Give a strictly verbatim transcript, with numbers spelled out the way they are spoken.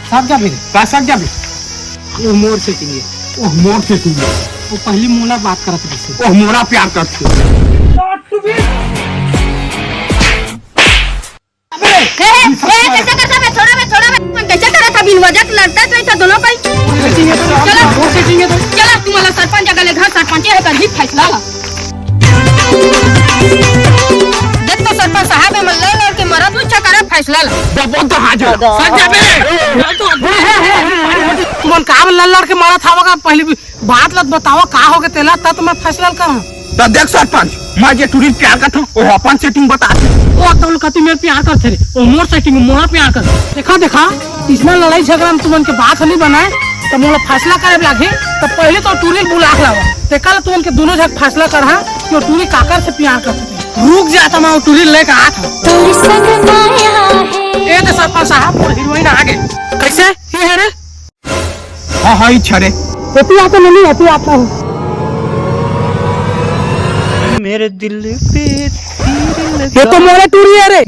Sir जाबे रे। का सर जाबे? वो मोर setting हे। ओह मोर setting हे। वो पहली मोला बात करत रहिसे। ओह मोला प्यार करथे। ए, ए, ए, कइसे करत हस बे? छोड़ा बे, छोड़ा बे। कइसे करत हस? बिन वजह के लड़त रहिथव दोनों कोई। Setting हे तो, चला। मोर setting हे तो। चला, तुमन ला सरपंच जगह ले घर, सरपंच हे, करही फैसला ला। देख तो सरपंच साहब, एमन लड़ लड़ के मरत, तू अच्छा करत फैसला ला। दबो तो हाजिर। सर जाबे। तुमन का लड़ लड़ के मरत हव गा? पहली भी बात ला बतावा, का होगे तेला, तब तो मैं फैसला करहूं। त देख सरपंच, मैं जे टूरी प्यार करथंव, वो अपन setting बता दे। वो तोल कति मेर प्यार करथे रे, वो मोर setting, मोला प्यार कर। देखा, देखा, इसना लड़ाई झगड़ा में तुमन के बात नहीं बनाए, त मोला फैसला करे लागही। त पहले तो टूरी बुला के लावा, तेकर ले तुमन के दोनों झन फैसला करहा कि वो टूरी काकर से प्यार करथे। रुक जा, त मैं वो टूरी लेके आत हंव। तोर संग माया हे। ए दे सरपंच साहब, मोर हीरोइन आगे। कइसे? ये हे रे? हाँ, हाँ, इच्छा रे। एती आता नहीं, एती आता हूँ। मेरे दिल पे तीर लगा। ये तो मोरे टूरी हे रे।